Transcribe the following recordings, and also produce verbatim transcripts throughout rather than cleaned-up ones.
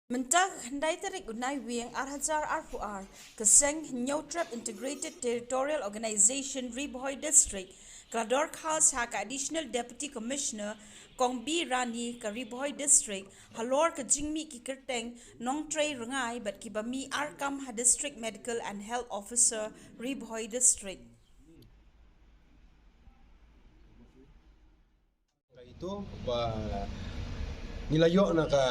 Mynta ka khyndai tarik u Naiwieng ar hajar arphew ar, ka seng Hynñiewtrep Integrated Territorial Organization Ri Bhoi District ka la dorkhas ha ka Additional Deputy Commissioner Kong B Rani ka Ri Bhoi District halor ka jingmih ki kyrteng nongtrei rngai bad kiba mih ar kam ha District Medical and Health Officer Ri Bhoi District. Itu ba ngi la ïoh na ka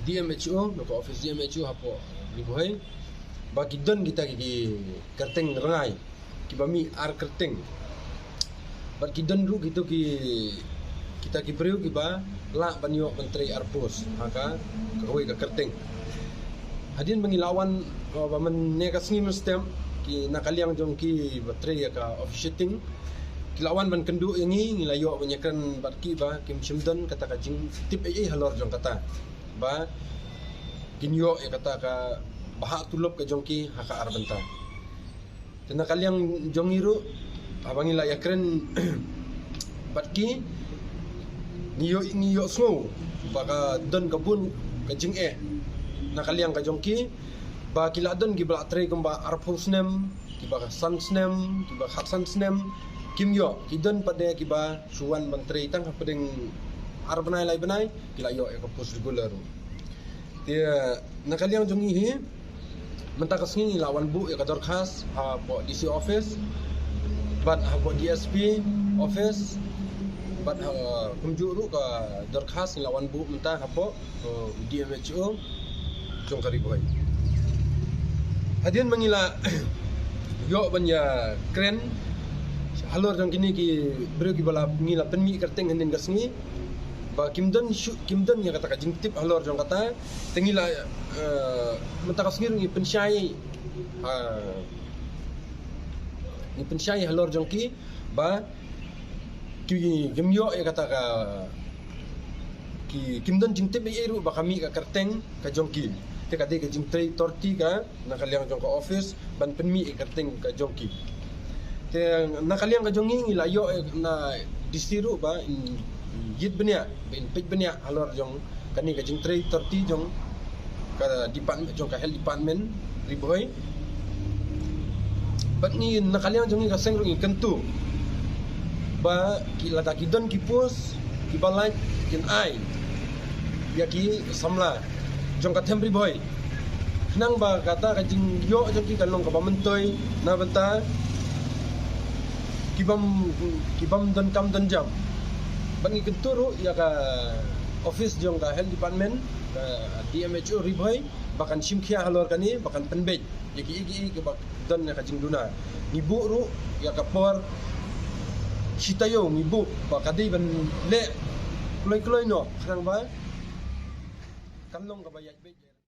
D M H O, na ka office D M H O hapoh Ri Bhoi, ba ki don kita ki kyrteng rngai kiba mih ar kyrteng. Bad ki don ruh kitu ki, kita ki briew kiba lah ban ïoh ban trei ar post ha ka, kawei ka kyrteng. Hadien ba ngi la wan, uh, ba mynne ka sngi mynstep, ki na ka liang jong ki ba trei ïa ka officiating, ki la wan ban kynduh ïa ngi, ngi la ïoh ban ïakren bad ki ba kim shym don kata ka jingtip ei ei halor jong kata ba kin ïoh ïa kata ka bhah tulop ka jong ki ha ka ar bynta. Te na ka liang jong ngi ruh, haba ngi la ïakren bad ki, ngi ïoh, ngi ïohsngew ba ka don ka bun ka jingeh na ka liang ka jong ki, ba ki la don kiba la trei kumba arphew snem, kiba san snem, kiba khatsan snem, kim ïoh, ki don pat de kiba shu wan ban trei tang hapdeng ar bnai lai bnai, ki la ïoh ïa ka post regular ruh. Te na ka liang jong ngi hi, mynta ka sngi ngi la wan buh ïa ka dorkhas hapoh D C office bad hapoh D S P office bad ha, kumjuh ruh ka dorkhas ngi la wan buh mynta hapoh, uh, D M H O jong ka Ri Bhoi. Hadien ba ngi la ïoh ban ïakren halor jong kine ki briew kiba la ngi la pynmih kyrteng hadien ka sngi, ba kim don shu, kim don ïa kata ka jingtip halor jong kata. Te ngi la, eh, mynta ka sngi ruh ngi pynshai, ah, ngi pynshai halor jong ki ba ki, kim ïoh ïa kata ka, ki, kim don jingtip ei ei ruh ba ka mih ka kyrteng ka jong ki. Te ka dei ka jingtrei torti ka na ka liang jong ka office ban pynmih ïa ka kyrteng ka jong ki. Te na ka liang ka jong ngi ngi la ïoh, eh, na D C ruh ba in ïit bniah, ba in peit bniah halor jong kane ka jingtrei torti jong ka department, jong ka health department Ri Bhoi. Bad ngi na ka liang jong ngi ka seng ruh ngi kyntu ba ki lada ki don ki post kiba lait kin ai ïa ki samla jong ka them Ri Bhoi. Khnang ba kata ka jingïoh jong ki kan long kaba myntoi na bynta ki bym, ki bym don kam don jam. Bad ngi kyntu ruh ïa ka office jong ka health department, ka D M H O Ri Bhoi, ba kan shim khia halor kane, ba kan pynbeit ïa ki, ïa ki, ïa ki ba don ïa ka jingduna. Ngi buh ruh ïa ka por shi taïew ngi buh ba ka dei ban leh kloi kloi noh khnang ba kan long kaba ïaid beit.